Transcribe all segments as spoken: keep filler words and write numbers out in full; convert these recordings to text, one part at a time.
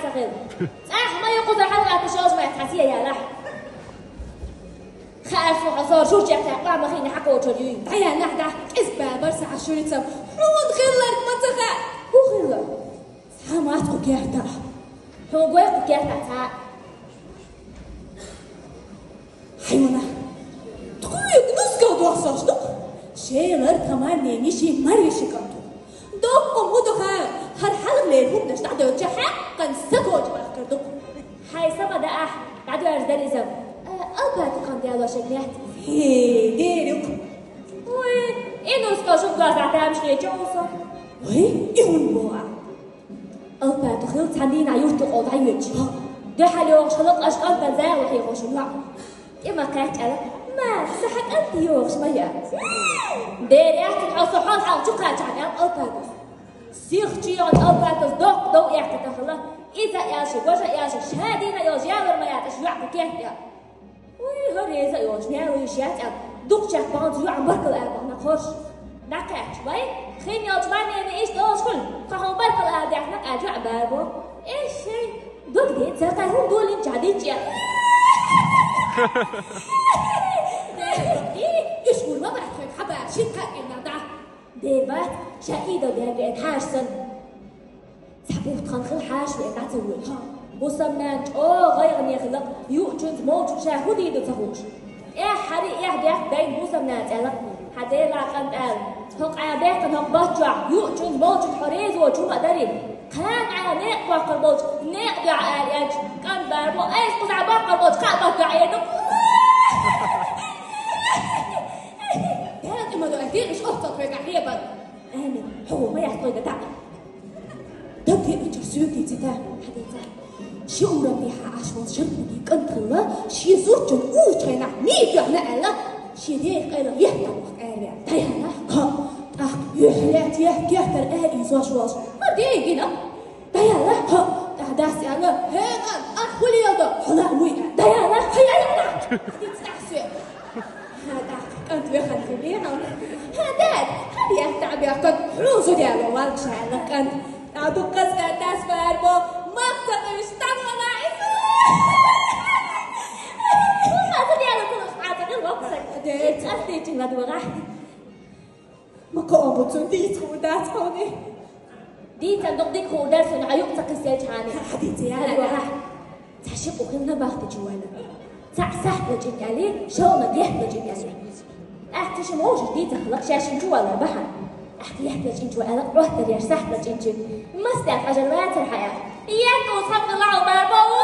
Ца хила. ЦӀахь ма ю кхуза хьалгӀатта шозмай цхьа се ялахь. Хаьа со хьо сор шурчех цхьа къамахийна хьакхочур юй. ДӀаяьннахь дахь кӀиз бабар сахьа шурица. Хьун хилларг ма ца хаьа. ХӀун хилла? Цхьа мац кху керта. Хьун гой кху керта цхьа. Хьайвана. Тхуьг нускал дохсош дукх. Шелар таманнени ши марвиши канту. Доккхум удуха, хьар хьалгӀле хӀумнаш дӀадоьлча хьакъан сакоча бахкар дукх. Хьай сама да ахь, дӀадоьрз дар иза. Э, алпа тукхан дялошек мехт. Хе, дерюк. Ой, и нускал шум глаза тамаш не чоуса. Ой, и хун боа. Алпа тухил цхьан дийнахь юрту къол дӀайоьдча. Дуьхьал йогӀуш хила къаш къантан зала хьехош ваӀ. ТӀема кхаьччӀала, ма, са хьан кӀант йогӀуш ма я. Дера яхкина хьо со хьол хьалха чу кхачахьа мел алпа тус. Сих чу йогӀу алпа тус доккха дов эккхийтахала, иза аьлча, гожа аьлча, ша дийна йолча ялар ма яцаш йоӀ кху кертӀе. Уй, хӀара реза а йолчу, мел йиш яц аьлла, дукхачех баханца юьӀан баркалла аьлла бахана хорш. ДӀакхаьчча, вай, хин йолчу марнене иштта олуш хуьлу, тхан хьуна баркалла ала даьхна къаьча а барбо. Эй, шей, дог де, ца кхаьа хӀума долийначахь динчӀе. Иш гур ма бац хьоьга хьабар, шин кхаъ кӀирнах дӀа. Дер бац, ша идал дерг вен хьаша санна. Цхьа бутт хан хила хьаша веана дӀа ца воьдуш. Бусам-нана чӀогӀа гӀайгӀане хилла, юучуьнца молчунна ша хӀун дийр ду ца хууш. ТӀаьххьара эхь бехк дайна бусам-нанас аьлла: «Хьан Дела къанта ала, хьо къа бехкана хӀокху баттахь, юучуьнца молчунна хьо реза воцуш хӀума а дарий? Кхана Ӏа некъ боккхур болчу некъ дуьхьа ала аьлча, кӀант барбо, айса кхузахь боккхур болчу кхаа баттахь эр ду». Дела тӀе ма до, ас дийна уьш оццал тхоьга хьебан. Амин. Хьо ма яц тхоьга дӀа. Даг диъначара соьга дийцита. Хьадийца. Ши урам дехьа Ӏаш волу шарпагийн кӀант хилла, шен зудчун уллучу хенахь мийта тоьхна аьлла, шен ден къайлах етталлах къаьрвеана. ДӀаяьлла? Ха, тӀаккха юьхь лаьцна ехь кертара аьлла изош волуш. ХӀара ден гина. ДӀаяьлла? Ха, тӀаккха дас аьлла: «ХӀей, кӀант, ахь хӀун леладо? Хьо лаа вуй?» ДӀаяьлла? Хьо яьлла? Хьадийца тӀаьхьа соьга. ХӀан, тӀаккха кӀант вехана хилийна. ХӀан, дада, хӀан, яхь дӀа а бехкан, хьуна зуда яло валла ша аьлла кӀант. ТӀаккха дуккхаза дас барбо, мах ца къуьйсуш, дӀавала иза. Хьан зуда яло кулаш хьан ца хила воккха саг? Дера. Ас дийчина ладогӀа. Ма кхоам бу цунна дийца хуур дац хьуна. Дийцан дукха дика хуур дара суна, хьан юкъа ца кхиссинчхьана. Хьадийца яра. Хьадийца. Цхьа ши къу хилла бахтичу вайна. Цхьаъ сахьт лачкъийна аьлла, шолгӀа етт лачкъийна аьлла. ТӀаккха ца шима вовшашка дийца хилла, шаьш шимма чу валар бахьана. ТӀаккха етт лачкъийначу аьлла, Ӏоттар еш сахьт лачкъийначу. Мас тӀехь хьажар вацара хьан аьлла. Етт ус хьакъ лахьа барбо ву!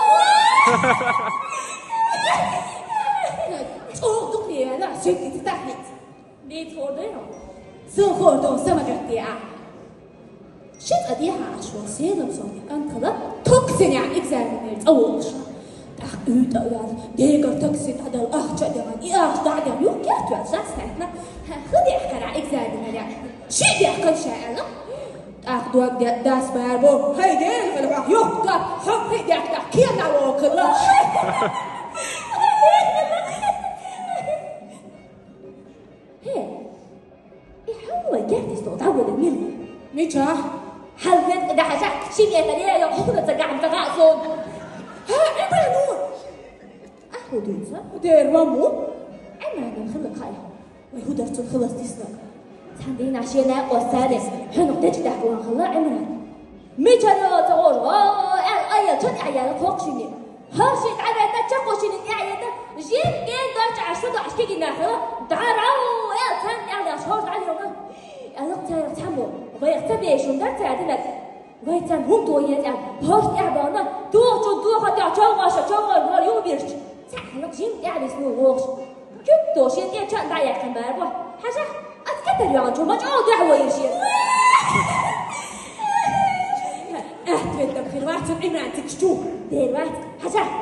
ЧӀогӀа дукха яьлла, шуьга дийца дахьийца. Дийца хуур дуй хьуна? Сан хуур ду, сан ма гӀерте ахь. Ши цӀа дехьа Ӏаш волу Селам-Соня кӀант хилла, токсинехь экзаменера цӀа волуш. ТӀаккха уьйтӀа а ваьлла, дегара токсин дӀадала, ахча а дехна, и ахча дӀа а дехна, юха керт ваьлла, жас хаьттина: «ХӀан, хӀун дехкара экзаменера?» «Шиъ дехкан ша», — аьлла. ТӀаккха дог де дас барбо: «ХӀай, дена хила хьох, юхка, хьо хӀи дехках кена вогӀу хилла». ХӀе, и хьан вай гердис тӀе дӀаволла мила? Мичахь? Хьал вен тӀе дахьа шахь, ши метр е йо хӀуна ца гахьа ца гӀа сон. ХӀа, и бай ну! Ахь хӀун дуьйцу? Дера ва му? Ӏимранан хилла кхайа. Вай хӀун дар цунна хилас дисна? Цхьана дийнахь шен накъост царис хьуьнах дечиг дахьа ван хилла Ӏимран. Мичара йо ца гӀожа, о, аьлла, айъа, чу тӀаьхьа яьлла кхокху шине. ХӀара шиъ дӀаваьлла, чаккхо шинна тӀаьхьа йетта, жимма ген дойчу Ӏаш шу дохьаш кегина хила, дӀарав, аьлла, царна тӀаьхьа лаьш хӀорш дӀадилла. Аьлла, царах цхьаммо, вайх ца бешун дара цара динарг. Вай царна хӀума тохе еза аьлла, хӀорш тӀаьхьа бахана, тухучун тоха тӀехь човгӀаша, човгӀар хӀора юхабирча. Цхьаъ хьалха жимма тӀаьхьа висна вогӀуш. Куьг тохуш шен тӀе чан дӀаяьккхина барбо. Хьажахь, ас катар йоьгӀначо ма чӀогӀа дуьхьа войира шен. Аьтту веттам хир вац цуьнан Ӏимран цигаш чу. Дера вац, хьажахь.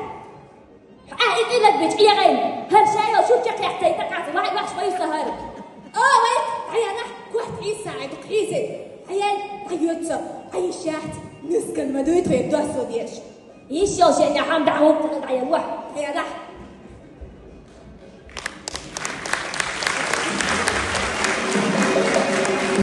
Хьо ахь и тӀилаг бечу Ӏехайна. ХӀара ша йолу шуьрча кхехкайта къаца вахь вахьаш вай са хӀара. О, вай, дӀаяна, кот Ӏийса, Ӏайду кхийзе. Ӏаяй, дӀайоьцу, Ӏайиш яц, нискан ма дуй тхоьга доссо деш. Йиш йолу шен хьан дӀа хӀума дӀаян вахь. ДӀаяна.